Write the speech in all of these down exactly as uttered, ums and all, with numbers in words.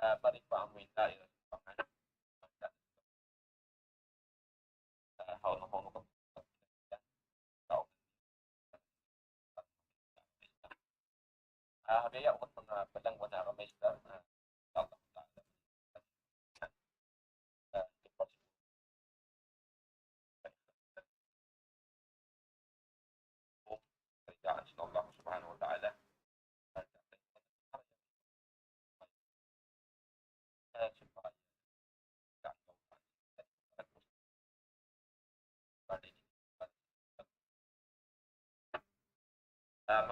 Ah, mari pa amu in la ilaha illallah. Ah, hawnu-hawnu ka. Ah, biya' yan manga palangga' namu' Islam, ah, Allah Ta'ala. Ah,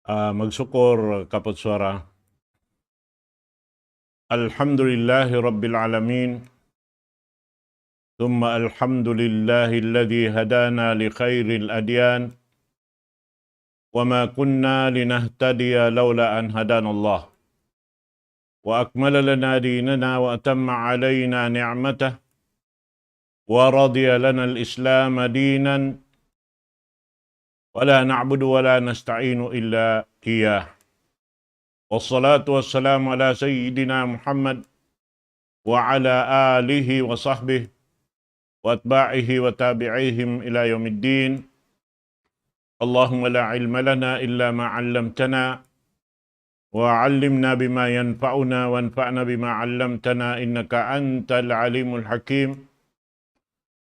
Ah, magsukul, Kaput Suara. الحمد لله رب العالمين. ثم الحمد لله الذي هدانا لخير الأديان وما كنا لنهتدي لولا أن هدانا الله وأكمل لنا ديننا وأتم علينا نعمته ورضي لنا الإسلام دينا ولا نعبد ولا نستعين إلا إياه. والصلاة والسلام على سيدنا محمد وعلى آله وصحبه وأتباعه وتابعيهم إلى يوم الدين. اللهم لا علم لنا إلا ما علمتنا وعلمنا بما ينفعنا وانفعنا بما علمتنا إنك أنت العليم الحكيم.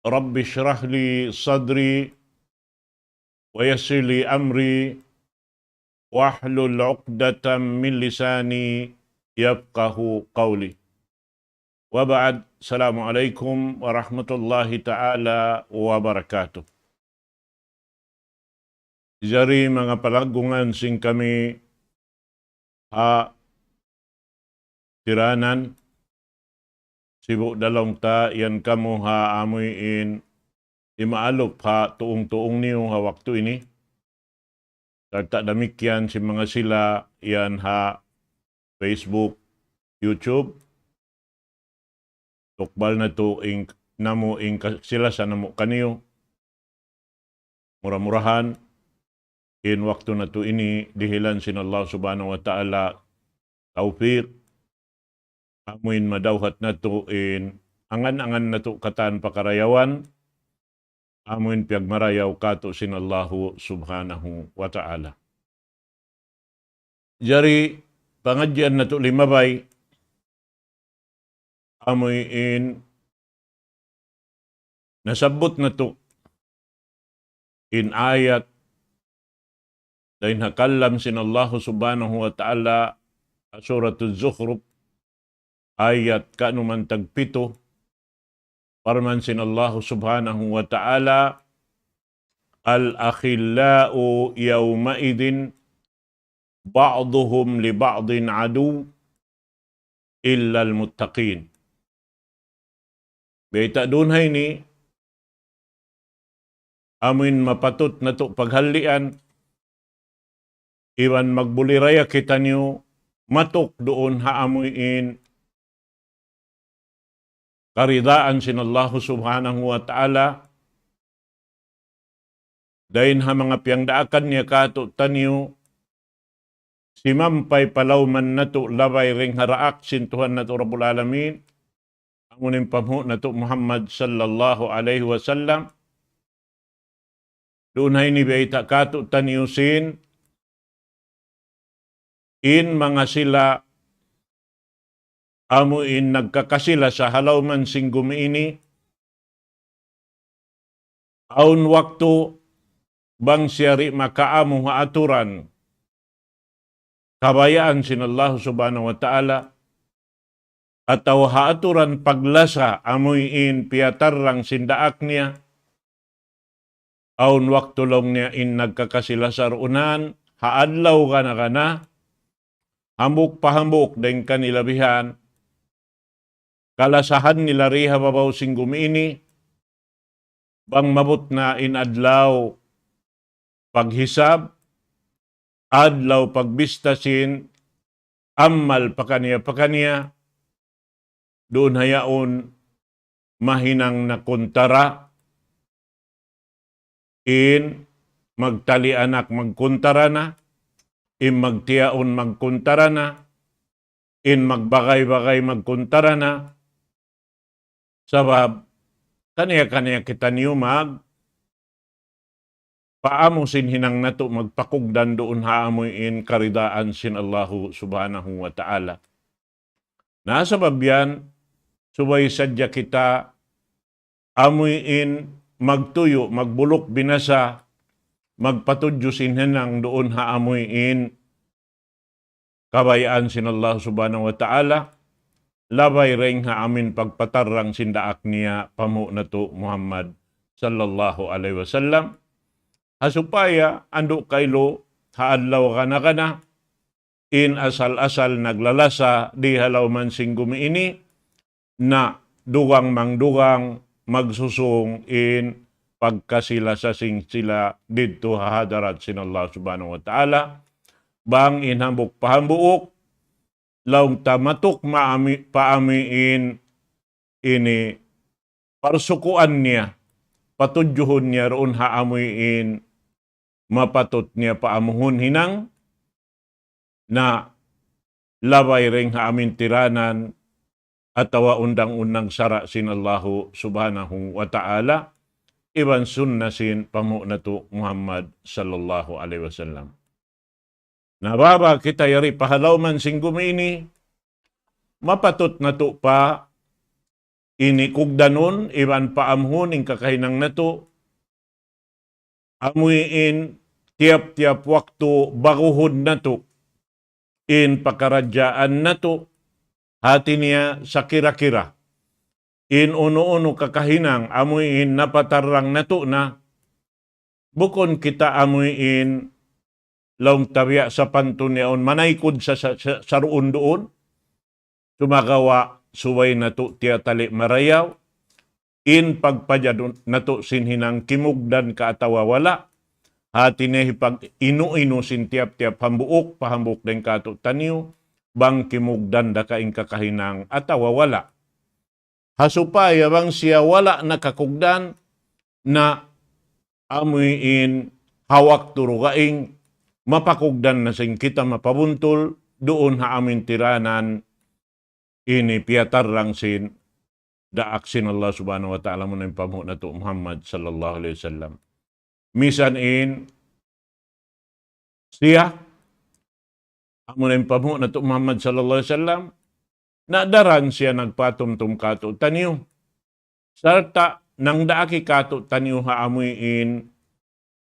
رب اشرح لي صدري ويسر لي أمري واحلل عقدة من لساني يفقه قولي. وبعد، السلام عليكم ورحمة الله تعالى وبركاته. Jari manga palanggungan sin kami ha tiranan, sibu' da laung ta yan kamu ha amuin imaalup ha tuung-tuung niyu ha waktu ini. Sarta' damikkiyan sin manga sila yan ha Facebook, YouTube. Tukbal natu' in, namu' in ka-, sila sa namu' kaniyu. Mura-murahan, in waktu natu' ini dihilan sin Allah Subhanahu wa Ta'ala tawfik, amuin madawhat natu' in angan-angan natu' katan pakarayawan, amuin piyagmarayaw katu' sin Allahu Subhanahu wa Ta'ala. Jari pangadjian natu' limabay, amuin nasabbut natu' in ayat dayn ha kalam sin Allahu Subhanahu wa Ta'ala ha Suratul Zukhruf, ayat kanuman tagpitu, parman sin Allahu Subhanahu wa Ta'ala, الأخلاء يومئذ بعضهم لبعض عدو إلا المتقين. Bayta' duun ha ini, amuin mapatut natu' paghallian, iban magbuliraya kitaniyu matuk duun ha amuin karidaan sin Allahu Subhanahu wa Ta'ala, dayn ha manga piyangdaakan niya kātu'niyu, simampay pa lawman natu' labay dayn ha daak sin Tuhan natu' Rabbul Alamin, amuin panghu' natu' Muhammad sallallahu alayhi wasallam. Duun ha ini bayta' kātu'niyu sin in manga sila amuin nagkakasila sa ha lawman sin gumi ini, awn waktu bang siya di' makaamu ha aturan kabayaan sin Allah Subhanahu wa Ta'ala, atawa ha aturan paglasa amuin piyatarrang sin daak niya, awn waktu laung niya in nagkakasi-lasa duun, ha adlaw kana-kana, hambuuk pa hambuuk dayn kanila bihan, kalasahan nila di ha babaw sin gumi ini, bang maabut na in adlaw paghisab, adlaw pagbista sin amal pakaniya-pakaniya, duun ha yaun mahinang na kuntara, in magtali anak magkuntara na, in magtiyaun magkuntara na, in magbagay-bagay magkuntara na. Sabab kaniya-kaniya kitaniyu magpaamu sin hinang natu' magpakugdan duun ha amuin karidaan sin Allahu Subhanahu wa Ta'ala. Na sabab yan, subay sadja kita amuin magtuyu', magbuluk binasa, magpatudju sin hinang duun ha amuin kabayaan sin Allah Subhanahu wa Ta'ala, labay dayn ha amuin pagpatarrang sin daak niya panghu' natu' Muhammad sallallahu alayhi wasallam. Ha supaya andu' kailu ha adlaw kana-kana, in asal-asal naglalasa di ha lawm sin gumi ini, na dugang-mangdugang magsusung in pagkasi-lasa sin sila didtu ha hadarat sin Allah Subhanahu wa Ta'ala, bang in hambuuk pa hambuuk, laung ta matuk maami, paamuin ini parsukuan niya, patudjuhun niya duun ha amuin mapatut niya paamuhun hinang, na labay dayn ha amuin tiranan atawa undang-undang sara' sin Allahu Subhanahu wa Ta'ala, iban sunna sin panghu' natu' Muhammad sallallahu alayhi wasallam. Na bang kita yari pa ha lawm sin gumi ini, mapatut natu' pa ini kugdanun iban paamuhun in kakahinang natu', amuin tiyap-tiyap waktu baguhun natu' in pakaradjaan natu', hati niya sakira-kira in unu-unu kakahinang amuin napatarrang natu' na, bukun kita amuin laung ta biya' sapantun yaun manaykud sa, sa, sa, saruun-duun, sumagawa' subay natu' tiyatali marayaw in pagpajadun natu' sin hinang kimugdan ka atawa wala', hati niya hipag-inu-inu sin tiyap-tiyap hambuuk pa hambuuk dayn kātu'niyu, bang kimugdan da ka in kakahinang atawa wala'. Ha supaya bang siya wala' nakakugdan, na amuin ha waktu dugaing mapakugdan na sin kita mapabuntul duun ha amuin tiranan ini piyatarrang sin daak sin Allah Subhanahu wa Ta'ala, amuna in panghu' natu' Muhammad sallallahu alayhi wasallam. Misan in siya, amuna in panghu' natu' Muhammad sallallahu alayhi wasallam, na daran siya nagpatumtum kātu'niyu. Sarta' nangdaak kātu'niyu ha amuin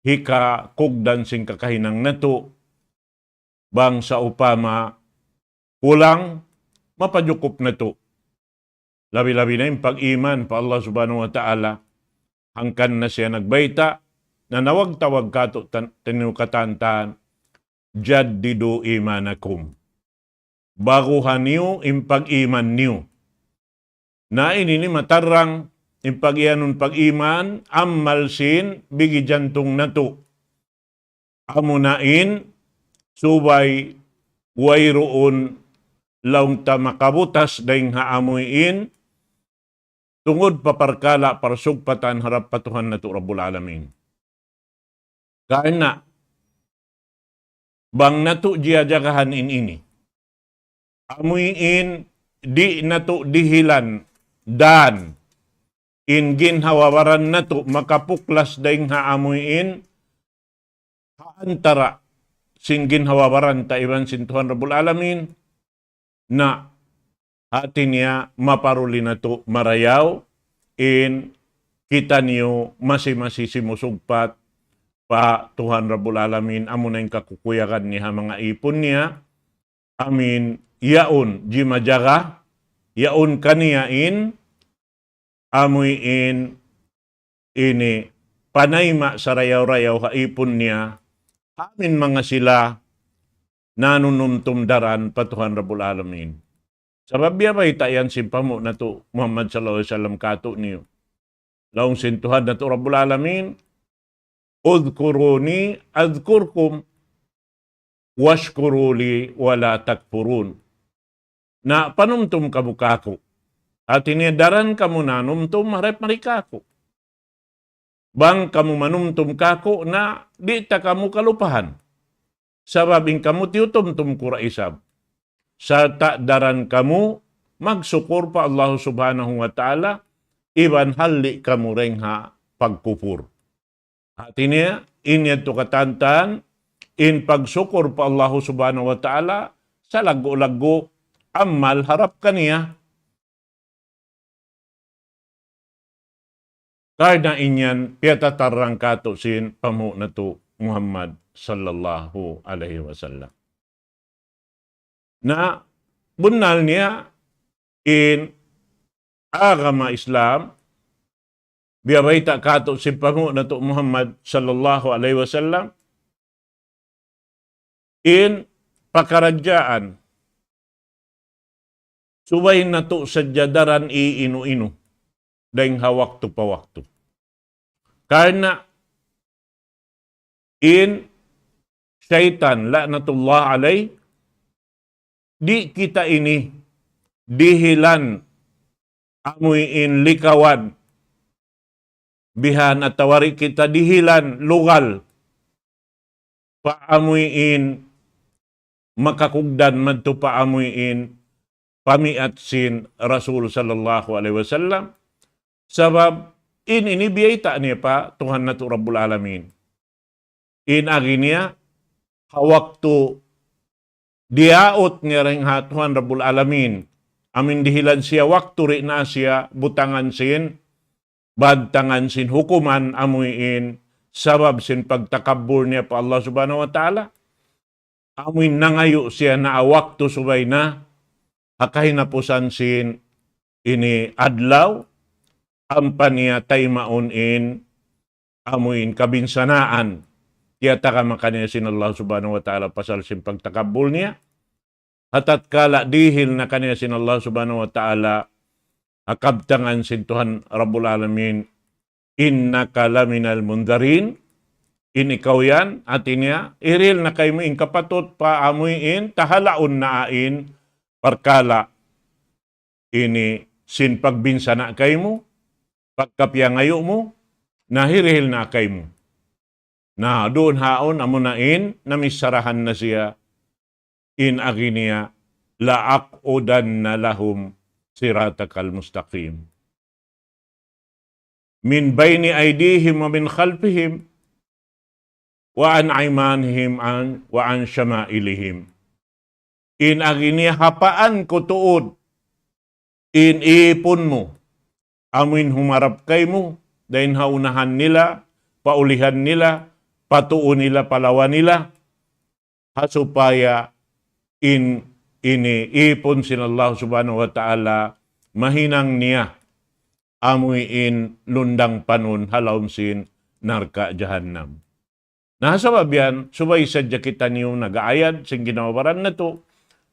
hikakugdan sin kakahinang natu', bang sawpama kulang, mapajukup natu'. Labi-labi na in pag-iman pa Allah Subhanahu wa Ta'ala, hangkan na siya nagbayta', nanawag-tawag kātu'niyu katantan, "Jaddidu imanakum." Baguha niyu in pag-iman niyu. Na ini ini matarrang in pag-iyanun pag-iman, amal sin bigi jantung natu'. Amuna in subay wayruun laung ta makabutas dayn ha amuin tungud pa parkala' parsugpatan harap pa Tuhan natu' Rabbul Alamin. Karna' bang natu' jiyajagahan in ini, amuin di' natu' dihilan dan in ginhawa-baran natu' makapuklas dayn ha amuin ha antara' sin ginhawa-baran ta iban sin Tuhan Rabbul Alamin, na hati niya maparuli natu' marayaw in kitaniyu masi-masi simusugpat pa Tuhan Rabbul Alamin, amuna in kakukuyagan niya ha manga īpun niya, amuin yaun jimajaga yaun kaniya in, amuin ini panayma' sarayaw-rayaw ha ipun niya, amin manga sila nanunumtum daran pa Tuhan Rabbul Alamin. Sabab biya' bayta' yan sin panghu' natu' Muhammad sallallahu alayhi wasallam kātu'niyu. Laung sin Tuhan natu' Rabbul Alamin, اذكروني أذكركم واشكروا لي ولا تكفرون. Na panumtum kamu kāku'. Hāti niya daran kamu nanumtum harap mari kāku'. Bang kamu manumtum kāku' na di' ta kamu kalupahan. Sabab in kamu tiyutumtum ku ra isab. Sarta' daran kamu magsukur pa Allah Subhanahu wa Ta'ala, iban halli' kamu dayn ha pagkupur. Hāti niya, in yadtu katantan, in pagsukur pa Allah Subhanahu wa Ta'ala, salaggu'-laggu' amal harap kaniya. Karna' in yan piyatatarrang kātu' sin panghu' natu' Muhammad sallallahu alayhi wasallam. Na bunnal niya in agama Islam, biya' bayta' kātu' sin panghu' natu' Muhammad sallallahu alayhi wasallam, in pakaradjaan subay natu' sadja daran iinu-inu dayn ha waktu pa waktu. Karna' in saytan la'natullah alayh, di' kita ini dihilan amuin likawan, bihan atawa di' kita dihilan lugal pa amuin makakugdan madtu pa amuin pamiat sin Rasul sallallahu alayhi wasallam. Sabab in ini biyayta' niya pa Tuhan natu' Rabbul Alamin. In agi niya, ha waktu diyaut niya dayn ha Tuhan Rabbul Alamin, amuin dihilan siya waktu di' na siya butangan sin, bantangan sin hukuman amuin sabab sin pagtakabbur niya pa Allah Subhanahu wa Ta'ala. Amuin nangayu' siya na waktu subay na ha kahinapusan sin ini adlaw, ampa niya taymaun in amuin kabinsanaan tiyatagama kaniya sin Allah Subhanahu wa Ta'ala pasal sin pagtakabbur niya. Ha tatkala dihil na kaniya sin Allah Subhanahu wa Ta'ala ha kabtangan sin Tuhan Rabbul Alamin, إنك لمن المنذرين, in ikaw yan, hāti niya, hirihil na kaymu in kapatut pa amuin tahalaun na in parkala' ini sin pagbinsana' kaymu, pagkapiyangayu' mu, na hirihil na kaymu. Na duun haun amuna in, namisarahan na siya, in agi niya, لأقعدن لهم صراطك المستقيم من بين أيديهم ومن خلفهم وعن أيمانهم عن، وعن شمائلهم. In agi niya hapaan ku tuud in ipun mu, amuin humarap kaymu, dayn ha unahan nila, pa ulihan nila, pa tuu nila, pa lawa nila, ha supaya in ini ipun sin Allah Subhanahu wa Ta'ala mahinang niya amuin lundang panun ha lawm sin narka' jahannam. Na sabab yan, subay sadja kitaniyu nag-aayad sin ginhawa-baran natu',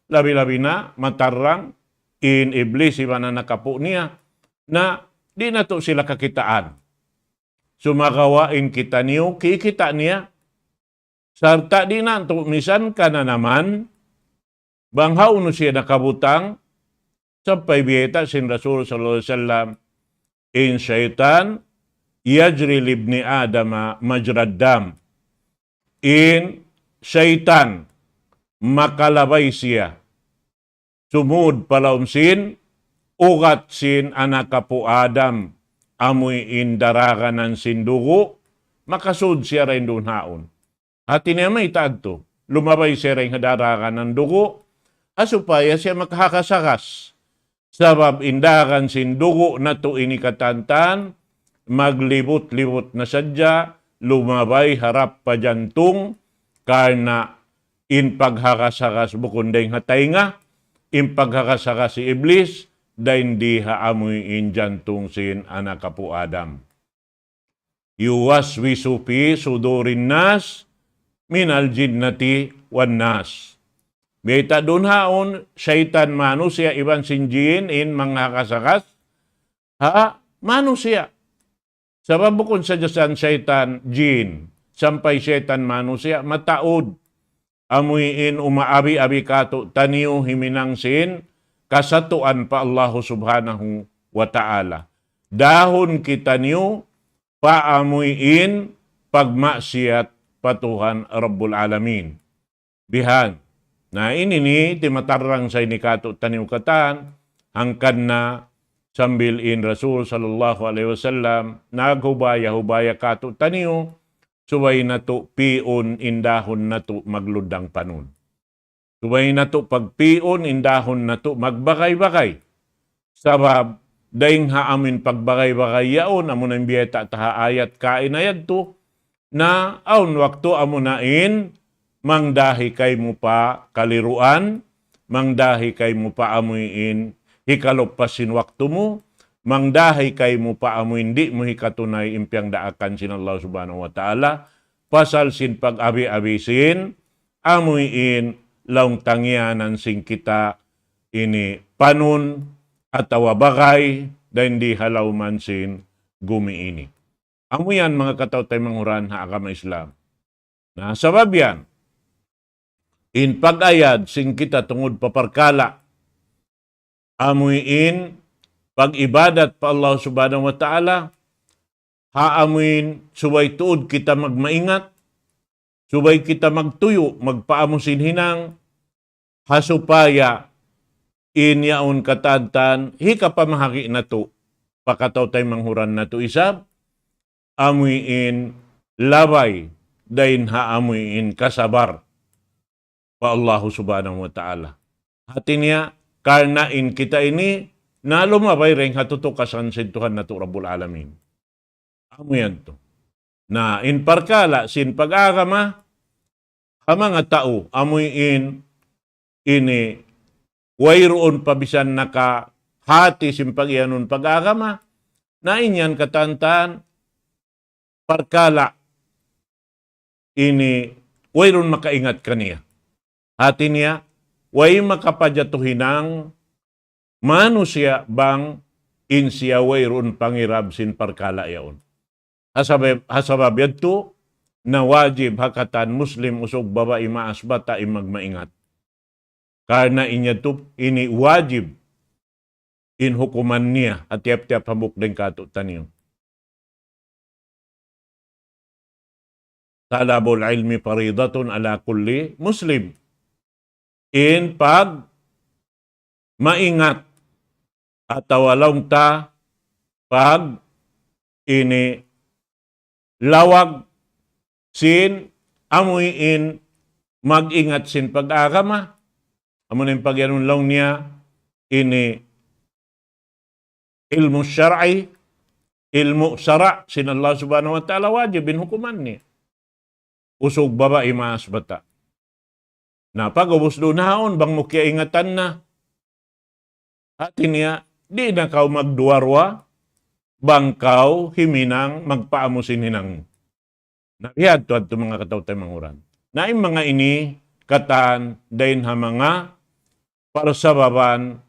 labi-labi na matarrang in Iblis iban anak apu' niya, na di' natu' sila kakitaan. Sumagawa' in kitaniyu, kikita' niya, sarta' di' natu' misan kananaman, bang hawnu siya nakabutang, sampay biyayta' sin Rasul sallallahu alayhi wasallam, in saytan, يجري لابن آدم مجرى الدم. In saytan, makalabay siya sumud pa lawm sin ugat sin anak apu' Adam, amuin daraganan sin dugu', makasud siya dayn duun haun. Hati niya mayta' adtu, lumabay siya dayn ha daraganan dugu', ha supaya siya makahagas-hagas. Sabab in dagan sin dugu' natu' ini katantan, maglibut-libut na sadja, lumabay harap pa jantung, karna' in paghagas-hagas bukun dayng ha taynga, in paghagas-hagas hi Iblis, dayn di ha amuin jantung sin anak apu' Adam. يوسوس في صدور الناس من الجنة والناس. Biyayta' duun ha yaun, saytan manusiya' iban sin jin in manghakas-hakas ha manusiya'. Sabab bukun sadja saytan jin, sampay saytan manusiya' mataud. Amuin umaabi-abi kātu'niyu himinang sin kasatuan pa Allahu Subhanahu wa Ta'ala. Dahun kitaniyu pa amuin pagmaksiyat pa Tuhan Rabbul Alamin. Bihan. Na ini ini timatarrang sa ini kātu'niyu katan, hangkan na sambil in Rasul sallallahu alayhi wasallam naghubaya-hubaya kātu'niyu, subay natu' pi'un in dahun natu' magludang panun. Subay natu' pagpi'un in dahun natu' magbagay-bagay. Sabab, dayng ha amuin pagbagay-bagay yaun, amuna in biyayta' ta ha ayat kaina yadtu, na awn waktu amuna in mangdahi kaymu pa kaliruan, mangdahi kaymu pa amuin hikaluppas sin waktu mu, mangdahi kaymu pa amuin di' mu hikatunay in piyangdaakan sin Allah Subhanahu wa Ta'ala, pasal sin pag-abi-abi sin, amuin laung ta ngiyanan sin kita ini panun atawa bagay dayn di ha lawm sin gumi ini. Amu yan manga kataw-taymanghuran ha agama Islam. Na sabab yan, in pag-ayad sin kita tungud pa parkala', amuin pag-ibadat pa Allah Subhanahu wa Ta'ala, ha amuin subay tuud kita magmaingat, subay kita magtuyu', magpaamu sin hinang, ha supaya in yaun katan-katan hikapamahagi' natu', pa kataw-taymanghuran natu' isab, amuin labay dayn ha amuin kasabar pa Allahu Subhanahu wa Ta'ala. Hati niya, karna' in kita ini, na lumabay dayn ha tutukasan sin Tuhan natu' Rabbul Alamin. Amu yan tu. Na, in parkala' sin pag-agama, ha manga tau, amuin ini, wayruun pa bisan nakahati sin pag-iyanun pag-agama, na in yan katan-katan, parkala' ini wayruun makaingat kaniya. Hati niya, way makapajatu hinang manusiya' bang in siya wayruun pangirab sin parkala' yaun. Ha sabab, ha sabab yadtu, na wajib ha katan Muslim usug babai maas bata' in magmaingat. Karna' in yadtu ini wajib in hukuman niya ha tiyap-tiyap hambuuk dayn kātu'niyu. طلب العلم فريضة على كل مسلم. In pagmaingat atawa laung ta pag ini lawag sin amuin mag-ingat sin pag-agama, amu na in pag-iyanun laung niya ini ilmu' shar'i, ilmu' sara' sin Allah Subhanahu wa Ta'ala, wajib in hukuman niya. Usug babai maas bata'. Na pag'ubus duun haun, bang mu kiyaingatan na. Hati niya, di' na kaw magduwa-ruwa, bang kaw himinang magpaamu sin hinang mu. Na biya' hadtu, hadtu manga kataw-taymanghuran. Na in manga ini katan dayn ha manga parsababan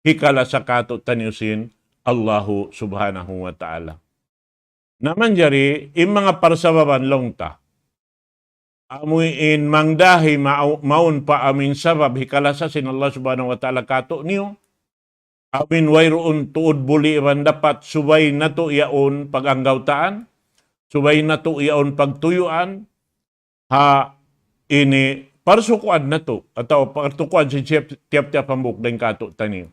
hikalasa kātu'niyu sin Allahu Subhanahu wa Ta'ala. Na manjari, in manga parsababan laung ta, amuin mangdahi mau-, mawn pa amuin sabab hikalasa sin Allah Subhanahu wa Ta'ala kātu'niyu, amuin wayruun tuud buli' iban dapat, subay natu' yaun pag-anggawtaan, subay natu' yaun pagtuyuan, ha ini parsukuan natu', atawa partukuan sin tiyap-, tiyap-tiyap hambuuk dayn kātu'niyu.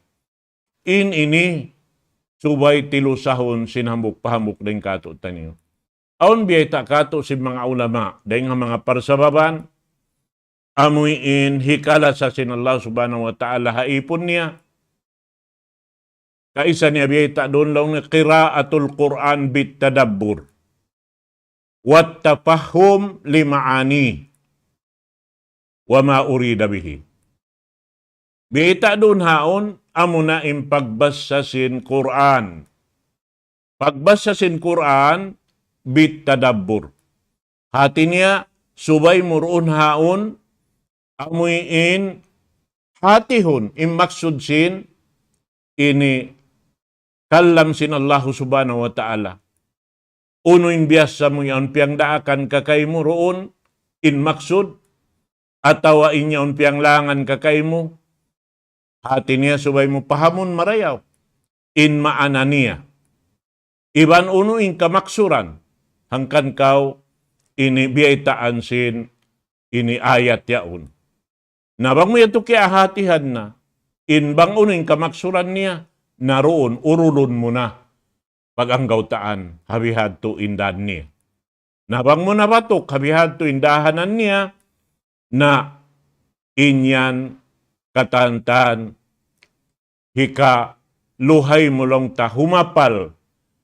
In ini subay tilusahun sin hambuuk pa hambuuk dayn kātu'niyu. Awn biyayta' kātu' sin manga ulama, dayn ha manga parsababan, amuin hikalasa sin Allah Subhanahu wa Ta'ala ha ipun niya. Kaisa niya biyayta' duun laung niya قراءة القرآن بالتدبر والتفهم لمعانيه وما أريد به. Biyayta' duun haun, amuna in pagbasa sin Qur'an. Pagbasa sin Qur'an, bitadabbur. Hati niya, subay mu duun haun, amuin hatihun, in maksud sin, ini kalam sin Allahu Subhanahu wa Ta'ala. Unu in biyasa mu yaun piyangdaakan kakaymu duun, in maksud, atawa in yaun piyanglangan kakaymu, hati niya subay mu pahamun marayaw in maana niya. Iban unu in kamaksuran, hangkan kaw ini biyaytaan sin ini ayat yaun. Na bang mu yadtu kiyahatihan na, in bang unu in kamaksuran niya, na duun, urulun mu na, pag-anggawtaan, ha bihadtu in daan niya. Na bang mu nabatuk, ha bihadtu in dahanan niya, na in yan katan-katan hikaluhay mu laung ta humapal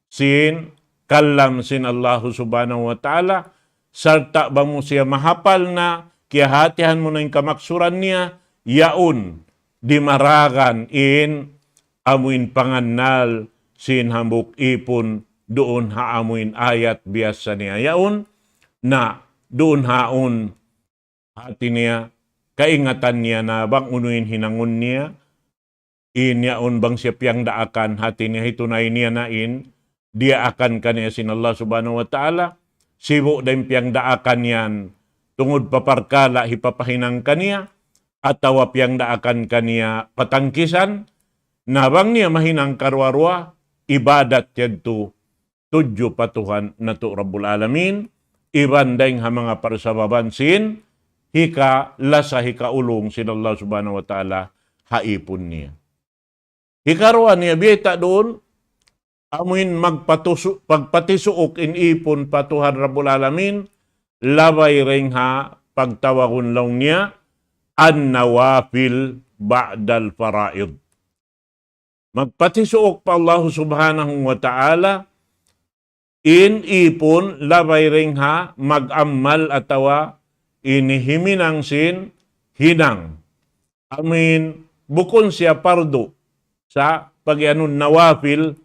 sin kalam sin Allahu Subhanahu wa Ta'ala, sarta' bang mu siya mahapal na, kiyahatihan mu na in kamaksuran niya, yaun, dimaragan in amuin pangannal sin hambuuk ipun duun ha amuin ayat biyasa niya yaun, na duun haun hati niya, kaingatan niya na bang unu in hinangun niya, in yaun bang siya piyangdaakan, hati niya hitunay niya na in diyaakan kaniya sin Allah Subhanahu wa Ta'ala, sibu' da in piyangdaakan yan, tungud pa parkala' hipapahinang kaniya, atawa piyangdaakan kaniya patangkisan, na bang niya mahinang karuwa-ruwa, ibadat yadtu tudju pa Tuhan natu' Rabbul Alamin, iban dayng ha manga parsababan sin hikalasa hikaulung sin Allah Subhanahu wa Ta'ala ha ipun niya. Hikaruwa niya biyayta' duun, amuin magpatusu-, pagpatisuuk in ipun pa Tuhan Rabbul Alamin, labay dayng ha pagtawagun laung niya, an-nawafil ba'dal faraid. Magpatisuuk pa Allah Subhanahu wa Ta'ala, in ipun labay dayng ha mag-amal atawa ini himinang sin hinang. Amuin bukun siya pardu, sa' pag-iyanun nawafil,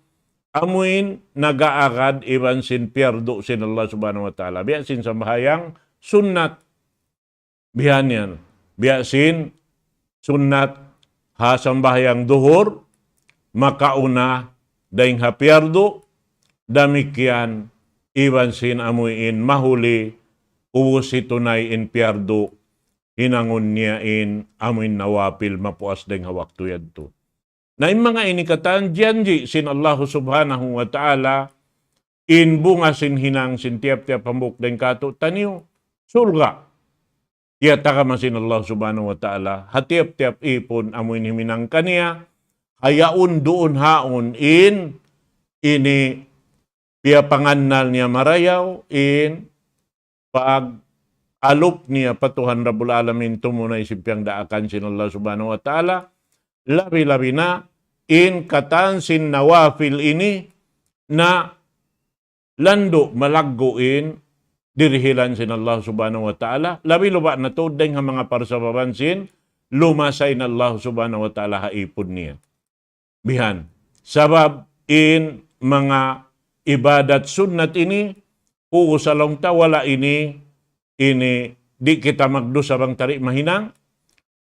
amuin nag-aagad iban sin piyardu sin Allah Subhanahu wa Ta'ala. Biya' sin sambahayang sunnat. Bihan yan. Biya' sin sunnat ha sambahayang duhur, makauna dayng ha piyardu, damikkiyan iban sin amuin mahuli, ubus hitunay in piyardu, hinangun niya in amuin nawafil mapuas dayng ha waktu yadtu. Na in manga ini katan janji' sin Allahu Subhanahu wa Ta'ala, in bunga sin hinang sin tiyap-tiyap hambuuk dayng kātu'niyu, surga'. Tiyatagama sin Allah Subhanahu wa Ta'ala ha tiyap-tiyap ipun amuin himinang kaniya, ha yaun duun haun in ini piyapangannal niya marayaw, in pag-alup niya pa Tuhan Rabbul Alamin tumunay sin piyangdaakan sin Allah Subhanahu wa Ta'ala, labi-labi na in katan sin nawafil ini na landu' malaggu' in dirihilan sin Allah Subhanahu wa Ta'ala, labi-labi na tuud dayng ha manga parsababan sin lumasa in Allah Subhanahu wa Ta'ala ha ipun niya. Bihan. Sabab in manga ibadat sunnat ini, puusa laung ta wala' ini, ini di' kita magdusa bang ta di' mahinang,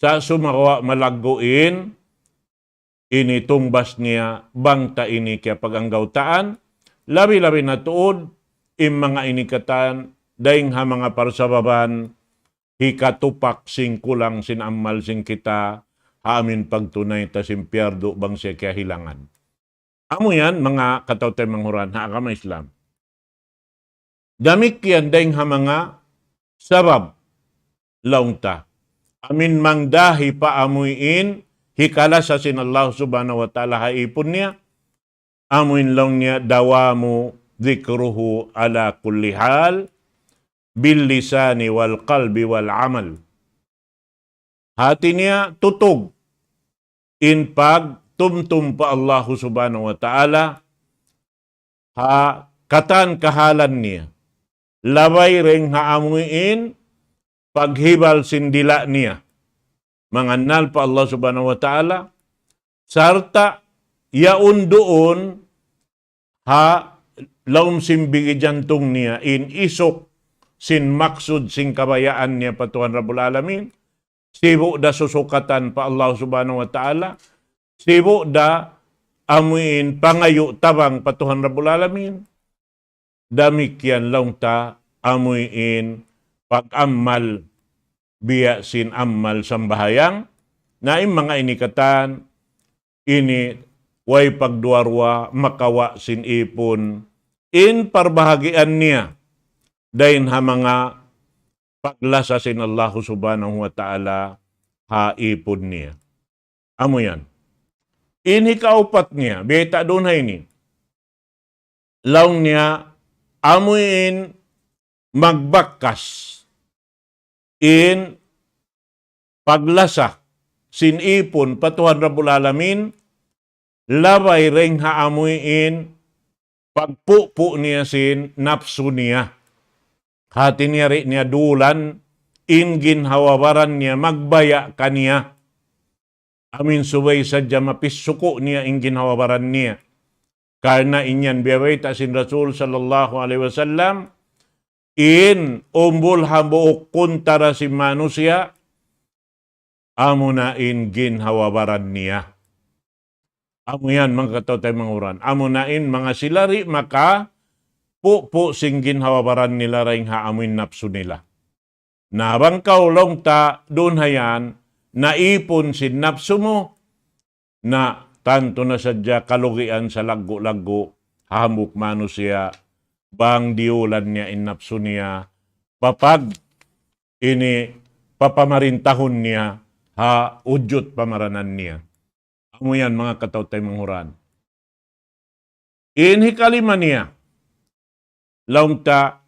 sa' sumagawa' malaggu' in, ini tungbas niya bang ta ini kiyapag-anggawtaan, labi-labi na tuud, in manga ini katan, dayng ha manga parsababan, hikatupak sin kulang sin amal sin kita, ha amuin pagtunay ta sin piyardu bang siya kiyahilangan. Amu yan, manga kataw-taymanghuran, ha agama Islam. Damikkiyan dayng ha manga sabab laung ta. Amuin mangdahi pa amuin hikalasa sin Allah Subhanahu wa Ta'ala ha ipun niya, amuin laung niya dawamu dhikruhu ala kulli hal, bil lisani wal qalbi wal amal. Hati niya tutug in pagtumtum pa Allahu Subhanahu wa Ta'ala ha katan kahalan niya. Labay dayng ha amuin paghibal sin dila' niya. mangannal pa Allah Subhanahu wa Ta'ala, sarta' yaun duun ha lawm sin bigi jantung niya in isuk sin maksud sin kabayaan niya pa Tuhan Rabbul Alamin, sibu' da susukatan pa Allah Subhanahu wa Ta'ala, sibu' da amuin pangayu' tabang pa Tuhan Rabbul Alamin, damikkiyan laung ta amuin pag-ammal biya' sin ammal sambahayang, na in manga ini katan, ini way pagduwa-ruwa makawa' sin ipun, in parbahagian niya, dayn ha manga paglasa sin Allahu Subhanahu wa Ta'ala ha ipun niya. Amu yan. In hikaupat niya, biyayta' duun ha ini. Laung niya, amu in magbakas in paglasa sin ipun pa Tuhan Rabbul Alamin, labay dayn ha amu in pagpupu' niya sin napsu niya. Hati niya di' niya dulan in ginhawa-baran niya magbaya' kaniya. Amin subay sadja mapisuku' niya in ginhawa-baran niya. Karna' in yan biyabayta' sin Rasul sallallahu alayhi wasallam, in umbul hambuuk kuntara sin manusiya', amuna in ginhawa-baran niya. Amu yan, manga kataw-taymanghuran. Amuna in manga sila di' makapupu' sin ginhawa-baran nila dayn ha amu in napsu nila. Na bang kaw laung ta duun ha yan, naipun sin napsu mu, na tantu na sadja kalugian salaggu'-laggu' ha hambuuk manusiya', bang diyulan niya in napsu niya, papag ini papamarintahun niya ha ujut pamaranan niya. Amu yan, manga kataw-taymanghuran. In hikalima niya, laung ta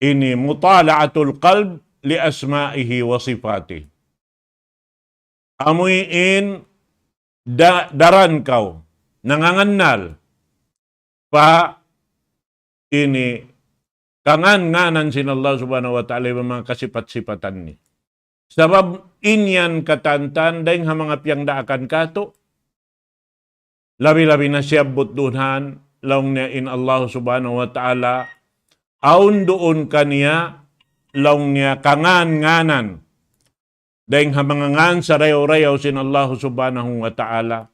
ini mutala'atul qalb li asma'ihi wa sifatihi. Amu in da-, daran kaw, nangangannal pa ini kangan-nganan sin Allah Subhanahu wa Ta'ala iban manga kasipat-sipatan niya. Sabab in yan katantan dayn ha manga piyangdaakan katu', labi-labi na siyabbut duun han, laung niya in Allah Subhanahu wa Ta'ala, awn duun kaniya, laung niya kangan-nganan dayn ha manga ngan sarayaw-rayaw sin Allah Subhanahu wa Ta'ala,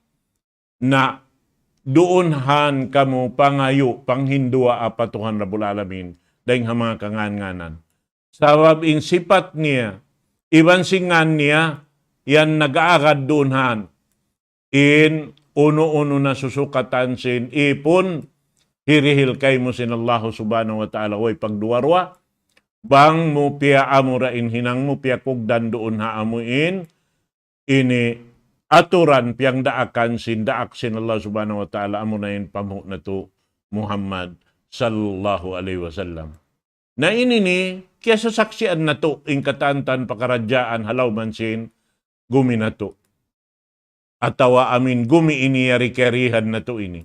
na duun han kamu pangayu', panghinduwaa pa Tuhan Rabbul Alamin, dayn ha manga kangan-nganan. Sabab in sipat niya, iban sin ngan niya, yan nag-aagad duun han. In unu-unu na susukatan sin ipun, hirihil kaymu sin Allahu Subhanahu wa Ta'ala, way pagduwa-ruwa. Bang mu piyaamu da in hinang mu, piyakugdan duun ha amu in, ini aturan piyangdaakan sin daak sin Allah Subhanahu wa Ta'ala, amuna in panghu' natu' Muhammad sallallahu alayhi wasallam. Na ini ini, kiyasasaksian natu' in katantan pakaradjaan ha lawm sin gumi natu'. Atawa amin gumi ini yari kiyarihan natu' ini.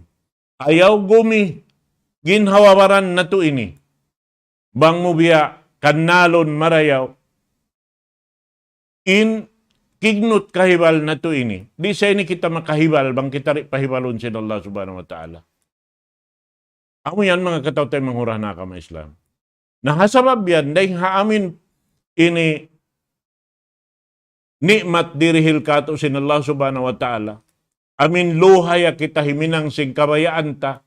Ayaw gumi, ginhawa-baran natu' ini. Bang mu biya' kannalun marayaw, in kignut kahibal natu' ini. Di' sa ini kita makahibal, bang kita di' pahibalun sin Allah Subhanahu wa Ta'ala. Amu yan manga kataw-taymanghuran ha agama Islam. Na ha sabab yan, dayn ha amin ini ni'mat dirihil katu' sin Allah Subhanahu wa Ta'ala. Amin luhaya kita himinang sin kabayaan ta.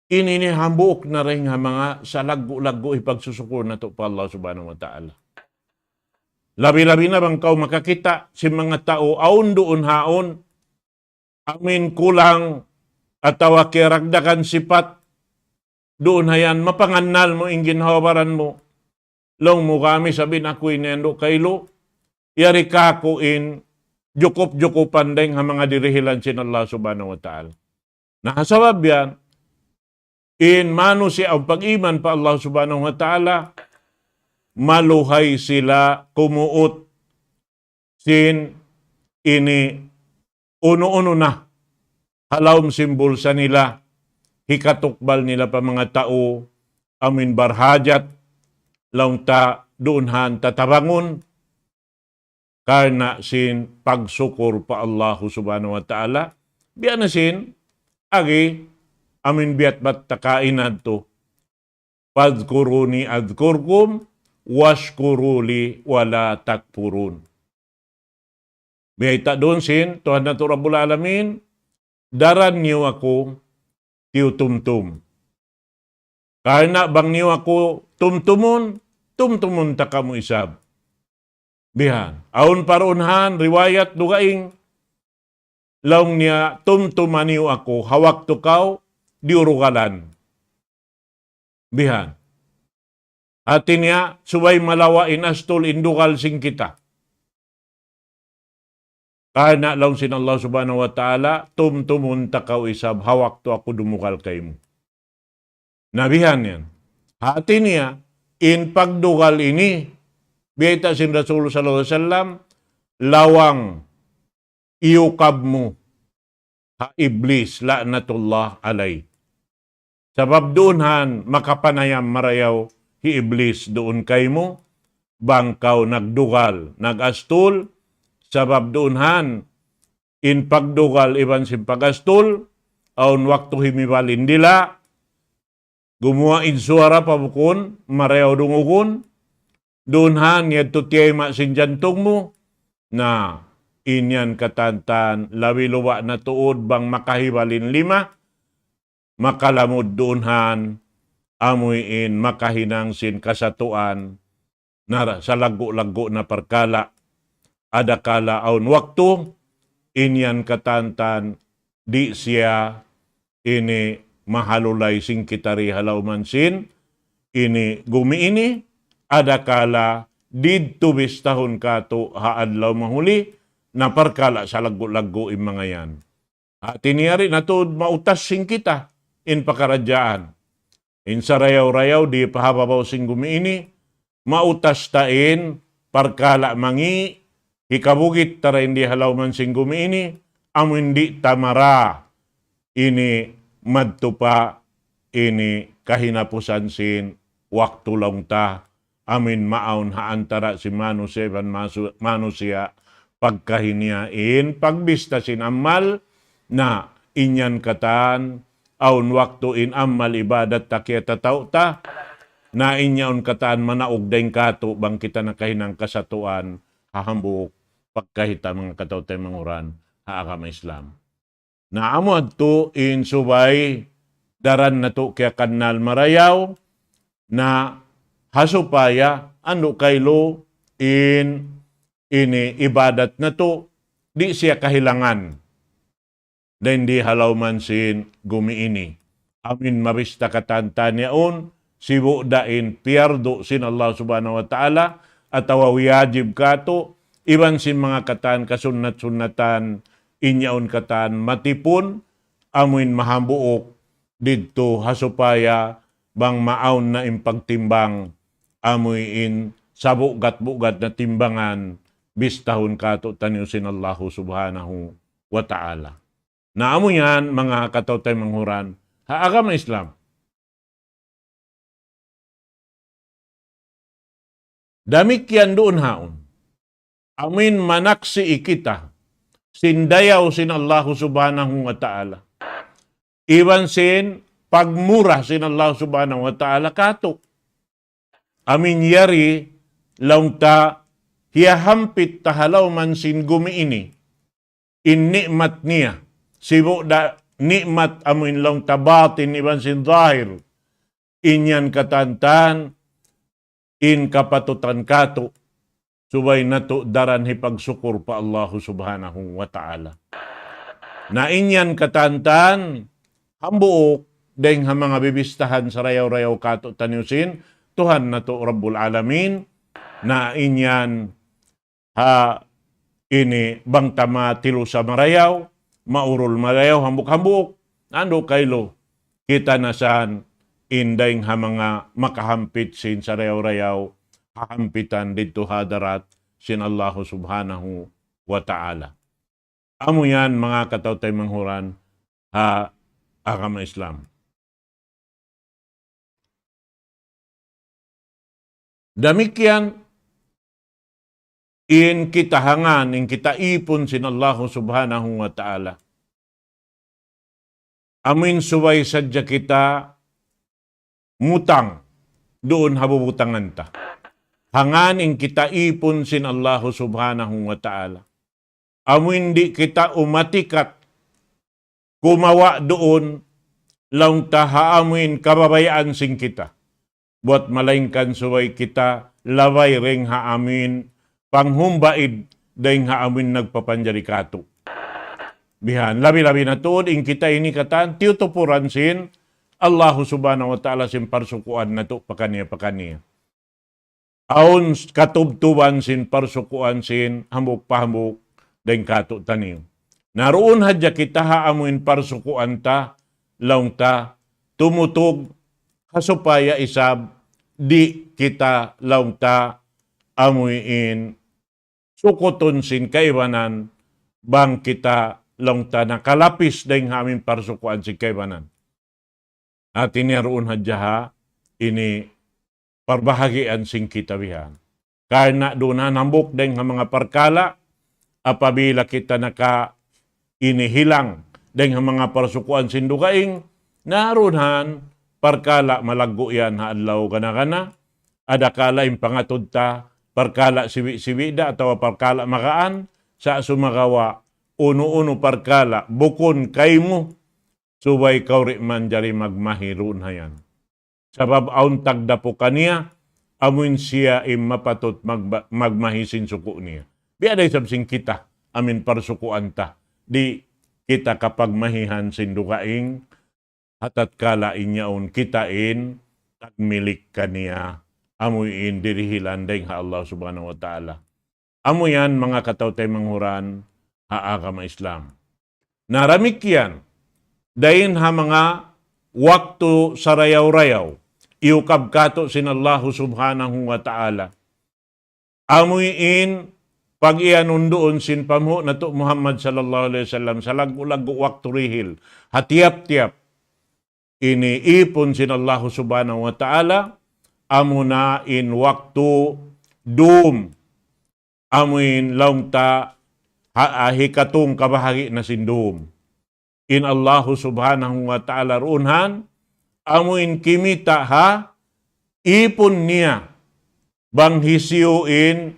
Ini ini hambuuk na dayn ha manga salaggu'-laggu' hipagsusukur natu' pa Allah Subhanahu wa Ta'ala. Labi-labi na bang kaw makakita' sin manga tau awn duun haun, amin kulang atawa kiyaragdagan sipat, duun ha yan mapangannal mu in ginhawa-baran mu. Laung mu kami sabab in aku ini andu' kailu, yari kaku' in jukup-jukupan dayn ha manga dirihilan sin Allah Subhanahu wa Ta'ala. Na ha sabab yan, in manusiya' awn pag-iman pa Allah Subhanahu wa Ta'ala, maluhay sila kumuut sin ini unu-unu na ha lawm sin bulsa nila, hikatukbal nila pa manga tau amin barhajat, laung ta duun han tatabangun, karna' sin pagsukur pa Allahu Subhanahu wa Ta'ala. Biya' na sin, agi, amin biya' bat ta kaina tu. فاذكروني أذكركم واشكروا لي ولا تكفرون. Biyayta' duun sin Tuhan natu' Rabbul Alamin, daran niyu aku tiyutumtum. Karna' bang niyu aku tumtumun, tumtumun ta kamu isab. Bihan. Awn pa duun han, riwayat dugaing, laung niya, tumtuma niyu aku, ha waktu kaw diyurugalan. Bihan. Hati niya, subay malawa' in astul in dugal sin kita. Karna' laung sin Allah Subhanahu wa Ta'ala, tumtumun ta kaw isab ha waktu aku dumugal kaymu. Na bihan yan. Hati niya, in pagdugal ini, biyayta' sin Rasul sallallahu alayhi wasallam, lawang iyukab mu ha Iblis, la'natullah alayh. Sabab duun han makapanayam marayaw hi Iblis duun kaymu, bang kaw nagdugal, nag-astul, sabab duun han in pagdugal iban sin pag-astul, awn waktu himibal in dila', gumuwa' in suwara pa bukun, marayaw dungugun, duun han yadtu tiyayma' sin jantung mu, na in yan katantan, labi luba' na tuud bang makahibal in lima, makalamud duun han, amuin makahinang sin kasatuan, na salaggu'-laggu' na parkala', adakala awn waktu, in yan katantan, di' siya ini mahalulay sin kita di ha lawm sin ini gumi ini, adakala didtu bistahun katu' ha adlaw mahuli, na parkala' salaggu'-laggu' in manga yan. Hati niya di' na tuud mautas sin kita in pakaradjaan. In sarayaw-rayaw di' pa ha babaw sin gumi ini, mautas ta in parkala' mangi', hikabugit ta dayn di ha lawm sin gumi ini, amu in di' ta mara ini madtu pa ini kahinapusan sin waktu laung ta, amu in maawn ha antara' sin manusiya' iban masu-, manusiya' pagkahi niya in pagbista sin amal, na in yan katan, awn waktu in amal ibadat ta kiyatataw ta, na in yaun katan manaug dayn katu' bang kita nakahinang kasatuan, ha hambuuk pagkahi ta manga kataw-taymanghuran ha agama Islam. Na amu yadtu in subay daran natu' kiyakannal marayaw, na ha supaya andu' kailu in ini ibadat natu' di' siya kahilangan dayn di ha lawm sin gumi ini. Amu in mabista katantan yaun, sibu' da in piyardu sin Allah Subhanahu wa Ta'ala, atawa wiyajib katu', iban sin manga katan kasunnat-sunnatan, in yaun katan matipun, amu in mahambuuk didtu ha supaya bang maawn na in pagtimbang, amu in sabugat-bugat na timbangan, bistahun katu' taniyu sin Allahu Subhanahu wa Ta'ala. Na amu yan, manga kataw-taymanghuran ha agama Islam. Damikkiyan duun haun. Amu in manaksi' kita sin dayaw sin Allahu Subhanahu wa Ta'ala. Iban sin pagmura sin Allahu Subhanahu wa Ta'ala katu'. Amu in yari laung ta hiyahampit ta ha lawm sin gumi ini. In ni'mat niya. Sibu' da ni'mat amu in laung ta batin iban sin zahir. In yan katantan, in kapatutan katu', subay natu' daran hipagsukur pa Allahu Subhanahu wa Ta'ala. Na in yan katantan, hambuuk, dayng ha manga bibistahan sarayaw-rayaw katu' taniyu sin Tuhan natu' Rabbul Alamin, na in yan ha ini bang ta matilusa marayaw, maurul marayaw, hambuuk-hambuuk, andu' kailu, kita na san in dayng ha manga makahampit sin sarayaw-rayaw, hahampitan didtu hadarat sin Allahu Subhanahu wa Ta'ala. Amu yan manga kataw-taymanghuran ha agama Islam. Damikkiyan, in kita ha ngan, in kita īpun sin Allahu Subhanahu wa Ta'ala. Amuin subay sadja kita mutang duun ha bubutangan ta. Ha ngan in kita īpun sin Allahu Subhanahu wa Ta'ala. Amuin di' kita umatikat kumawa' duun laung ta ha amuin kababayaan sin kita. Buat malaingkan subay kita labay dayn ha amuin panghumbaid dayn ha amuin nagpapanjari kātu'. Bihan, labi-labi na tuud in kita ini katan tiyutupuran sin Allahu Subhanahu wa Ta'ala sin parsukuan natu' pakaniya-pakaniya. Awn katubtuban sin parsukuan sin hambuuk pa hambuuk dayn kātu'niyu. Na duun hadja kita ha amuin parsukuan ta, laung ta, tumutug ha supaya isab di' kita laung ta amuin sukutun sin kaibanan bang kita laung ta nakalapis dayn ha amuin parsukuan sin kaibanan. Hati niya duun hadja ha ini parbahagian sin kita bihan. Karna' duun na hambuuk dayn ha manga parkala', apabila kita naka ini hilang dayn ha manga parsukuan sin dugaing, na duun han parkala' malaggu' yan ha adlaw gana-gana, adakala in pangatud ta, parkala' sibi'-sibi' da atawa parkala' magaan, sa' sumagawa' unu-unu parkala' bukun kaymu, subay kaw di' manjari magmahi duun ha yan. Sabab awn tagdapu kaniya, amuin siya in mapatut magba-, magmahi sin suku' niya. Biya' da isab sin kita, amuin parsukuan ta. Di' kita kapagmahihan sin dugaing, ha tatkala in yaun kita in tagmilik kaniya, amuin dirihilan dayn ha Allah Subhanahu wa Ta'ala. Amu yan manga kataw-taymanghuran ha agama Islam. Na damikkiyan, dayn ha manga waktu sarayaw-rayaw, iyukab kātu' sin Allahu Subhanahu wa Ta'ala. Amuin pag-iyanun duun sin panghu' natu' Muhammad sallallahu alayhi wasallam, salaggu'-laggu' waktu dihil, ha tiyap-tiyap ini īpun sin Allahu Subhanahu wa Ta'ala, amuna in waktu dum, amuin laung ta ha, ha hikatung kabahagi' na sin dum. In Allahu Subhanahu wa Ta'ala duun han, amuin kimita' ha īpun niya, bang hisiyu in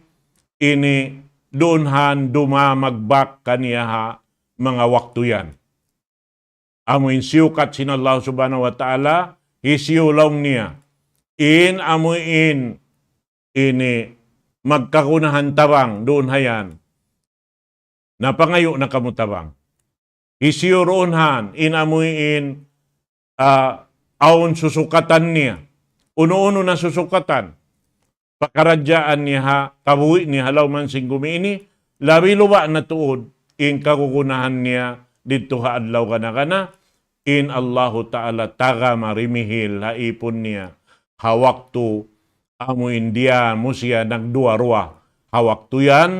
ini duun han dumamagbak kaniya ha manga waktu yan. Amuin siyukat sin Allah Subhanahu wa Ta'ala, hisiyu laung niya, in amuin ini magkagunahan tabang duun ha yan. Na pangayu' na kamu tabang. Hisiyu duun han, in amuin, ah, awn susukatan niya. Unu-unu na susukatan. Pakaradjaan niya ha, kabuhi' niya ha lawm sin gumi ini, labi luba' na tuud, in kagunahan niya didtu ha adlaw gana-gana, in Allahu Ta'ala taga marimihil ha īpun niya, ha waktu amuin diya mu siya nagduwa-ruwa. Ha waktu yan,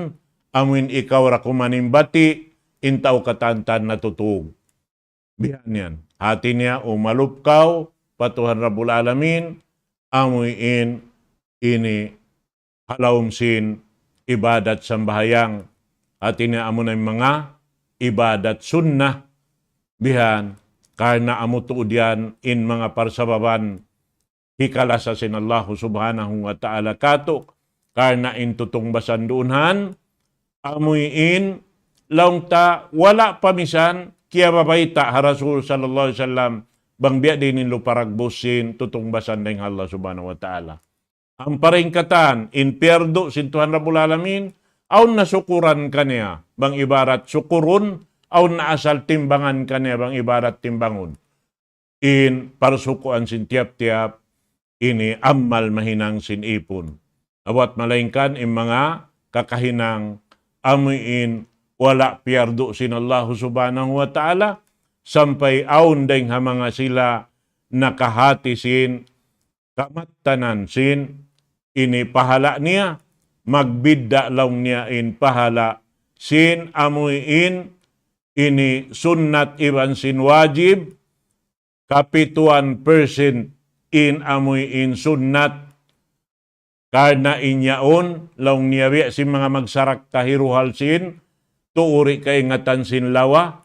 amuin ikaw da kuman in bati', in tau katan-katan natutug. Bihan yan. Hati niya, umalup kaw pa Tuhan Rabbul Alamin, amuin ini ha lawm sin ibadat sambahayang. Hati niya, amuna in manga ibadat sunnah. Bihan, karna' amu tuud yan in manga parsababan hikalasa sin Allahu Subhanahu wa Ta'ala kātu', karna' in tutungbasan duun han, amuin, laung ta, wala' pa misan kiyabayta' ha Rasul sallallahu alayhi wasallam, bang biya' diin in lupa dagbus sin tutungbasan dayn ha Allah Subhanahu wa Ta'ala. Ampa dayn katan, in piyardu sin Tuhan Rabbul Alamin, awn na sukuran kaniya, bang ibarat sukurun, awn na asal timbangan kaniya, bang ibarat timbangun. In parsukuan sin tiyap-tiyap ini amal mahinang sin īpun. Abat malaingkan in manga kakahinang amuin wala' piyardu sin Allahu Subhanahu wa Ta'ala, sampay awn dayn ha manga sila nakahati sin kamattanan sin ini pahala' niya, magbidda' laung niya in pahala' sin amuin ini sunnat iban sin wajib, kapituan percent in amuin sunnat, Karna' in yaun, laung niya biya' sin manga magsarakka hiruhal sin, tuuri kaingatan sin lawa,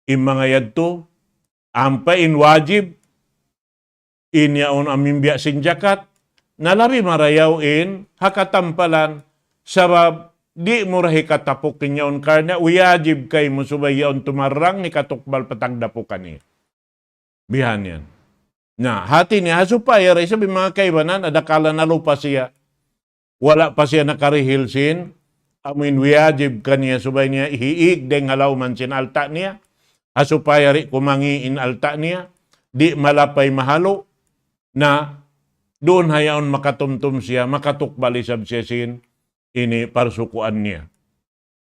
in manga yadtu, ampa in wajib, in yaun amu in biya' sin jakat, na labi marayaw in ha katampalan, sabab di' mu da hikatapuk in yaun karna' wajib kaymu subay yaun tumarrang hikatukbal pa tagdapu kaniya. Bihan yan. Na, hati niya, ha supaya da isab in manga kaibanan, adakala nalupa siya. Wala' pa siya nakarihil sin, amu in wajib kaniya subay niya hiig dayng ha lawm sin alta' niya. Ha supaya di' kumangi' in alta' niya, di' malapay mahalu', na duun ha yaun makatumtum siya, makatukbal isab siya sin ini parsukuan niya.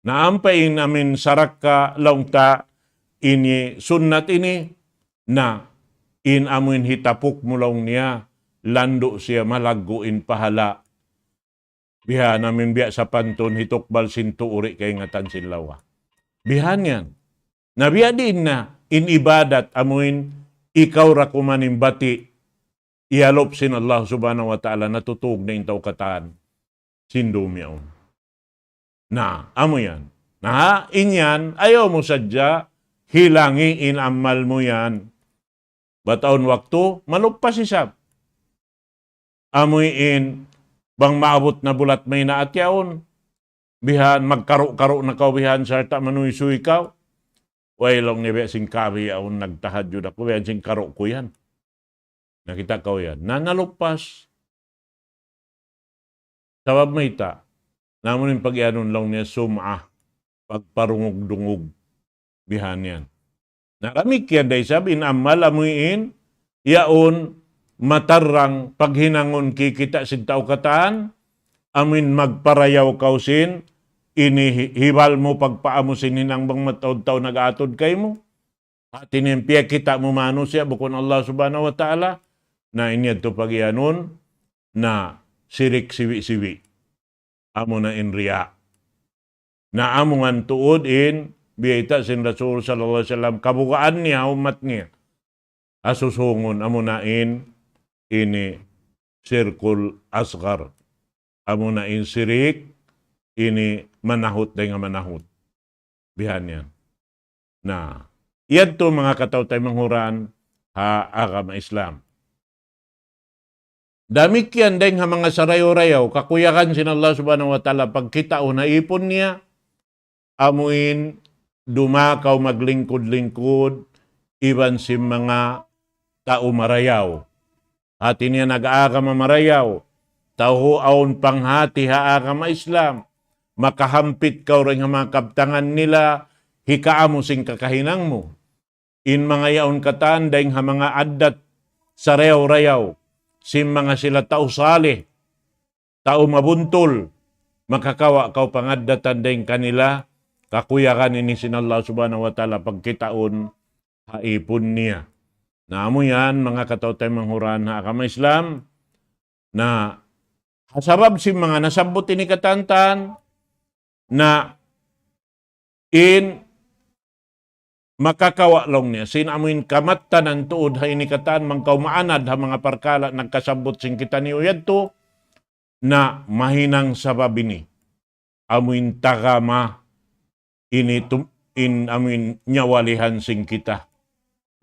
Na ampa in amu in sarakka laung ta ini sunnat ini, na in amu in hitapuk mu laung niya, landu' siya malaggu' in pahala'. Bihan amu in biya' sapantun hitukbal sin tuuri kaingatan sin lawa. Bihan yan. Na biya' diin na in ibadat amu in ikaw da kuman in bati' iyalup sin Allah Subhanahu wa Ta'ala natutug na in tau katan sin dum yaun. Na, amu yan. Na, in yan, ayaw mu sadja hilangi in amal mu yan. Bat awn waktu, malupas isab. Amu in, bang maabut na bulat maynaat yaun. Bihan, magkaru-karu na kaw bihan, sarta' manuysuy kaw. Way laung niya biya' sin kabi yaun, nagtahajjud aku, bihan sin karu ku yan. Nakita' kaw yan. Na, nalupas. Sabab mayta', na amu in pagiyanun laung niya sum'ah, pagparungug-dungug, bihan yan. Na damikkiyan da isab in amal amu in, yaun matarrang paghinangun kikita' sin tau katan, amu in magparayaw kaw sin, ini hi-, hibal mu pagpaamu sin hinang bang mataud tau nag-atud kaymu. Hati niya in piyakita' mu manusiya' bukun Allah Subhanahu wa Ta'ala, na in yadtu pagiyanun, na sirik siwi-siwi. Amu na in riya'. Na amu ngan tuud in, biyayta' sin Rasul sallallahu alayhi wasallam, kabugaan niya, ummat niya. Asusungun, amu na in, ini, sirkul asgar. Amu na in sirik, ini, manahut dayn ha manahut. Bihan yan. Na, yadtu manga kataw-taymanghuran ha agama Islam. Damikkiyan dayn ha manga sarayaw-rayaw, kakuyagan sin Allah Subhanahu wa Ta'ala pagkitaun ha ipun niya, amu in dumakaw maglingkud-lingkud, iban sin manga tau marayaw. Hati niya nag-agama marayaw, tau awn panghati ha agama Islam, makahampit kaw dayn ha manga kabtangan nila, hikaamu sin kakahinang mu. In manga yaun katan dayn ha manga addat sarayaw-rayaw, sin manga sila tau salih, tau mabuntul, makakawa' kaw pangaddatan dayn kanila, kakuyagan ini sin Allah Subhanahu wa Ta'ala pagkitaun ha ipun niya. Na amu yan, manga kataw-taymanghuran ha agama Islam, na ha sabab sin manga nasabbut ini katan, na in makakawa' laung niya, sin amu in kamattanan tuud ha ini katan, mangkaw maanad ha manga parkala' nagkasabbut sin kitaniyu yadtu, na mahinang sabab ini. Amu in tagama ini tum-, in amu in nyawalihan sin kita.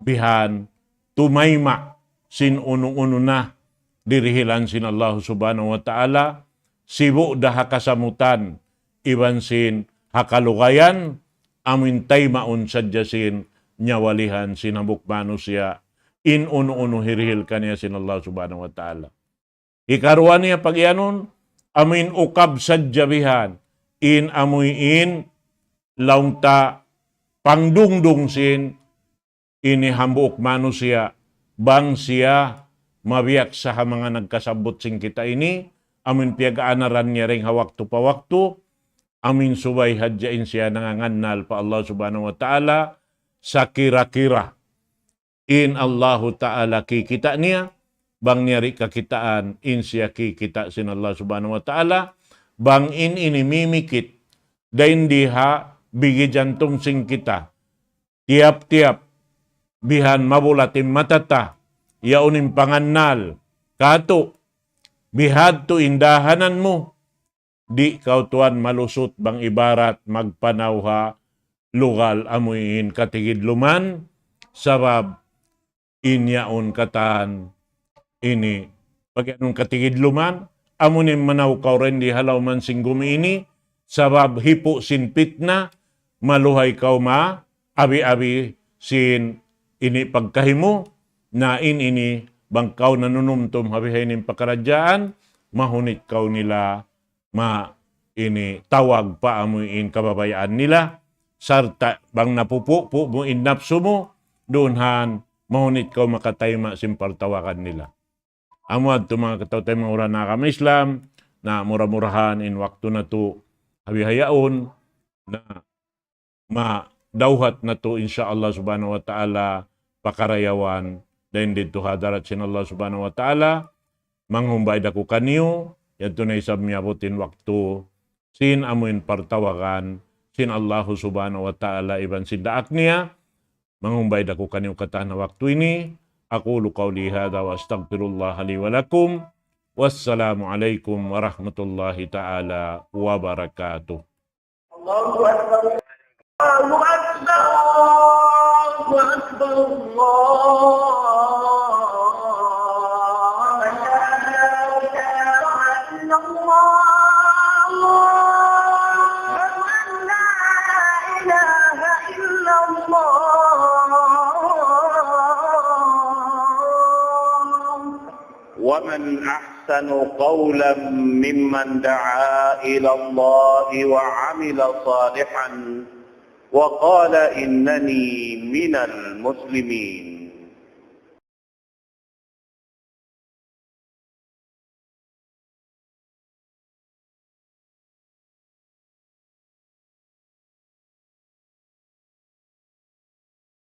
Bihan, tumayma' sin unu-unu na dirihilan sin Allah Subhanahu wa Ta'ala, sibu' da ha kasamutan, iban sin ha kalugayan, amu in taymaun sadja sin nyawalihan sin hambuuk manusiya', in unu-unu hirihil kaniya sin Allah Subhanahu wa Ta'ala. Hikaruwa niya pagiyanun, amu in ukab sadja bihan, in amu in laung ta pangdungdung sin ini hambuuk manusiya', bang siya mabiyaksa ha manga nagkasabbut sin kita ini, amu in piyag-aanaran niya dayn ha waktu pa waktu, amu in subay hadja in siya nangangannal pa Allah Subhanahu wa Ta'ala, sakira-kira in Allahu Ta'ala kikita' niya, bang niya di' kakitaan, in siya kikita' sin Allah Subhanahu wa Ta'ala, bang in ini mimikit, dayn di ha bigi jantung sin kita, tiyap-tiyap, bihan mabulat in mata ta, yaun in pangannal, katu', bihadtu in dahanan mu, di' kaw tuwan malusut bang ibarat magpanaw ha lugal amuin katigidluman, sabab in yaun katan ini, pag-anun katigidluman, amuin manaw kaw dindi ha lawm sin gumi ini, sabab hipu' sin pitna, maluhay kaw ma, abi-abi sin ini pagkahi mu, na in ini bang kaw nanunumtum ha bihaini pakaradjaan, mahunit kaw nila ma ini tawag pa amuin kababayaan nila, sarta' bang napupupu mu in napsu mu, duun han mahunit kaw makatayma' sin partawagan nila. Amu yadtu manga kataw-taymanghuran ha agama Islam, na mura-murahan in waktu natu' ha bihaun, na madawhat natu' insya Allah subhanahu wa ta'ala pakarayawan dayn didtu ha hadarat sin Allah subhanahu wa ta'ala. Manghumbay da aku kaniyu, yadtu na isab miyabut in waktu sin amuin partawagan sin Allah subhanahu wa ta'ala iban sin daak niya. Manghumbay da aku kaniyu katan ha waktu ini. أقول قولي هذا وأستغفر الله لي ولكم. والسلام عليكم ورحمة الله تعالى وبركاته. الله أكبر. الله أكبر. الله أكبر. الله أكبر. لا إله إلا الله. أشهد أن لا إله إلا الله. ومن أحسن قولا ممن دعا إلى الله وعمل صالحا وقال إنني من المسلمين.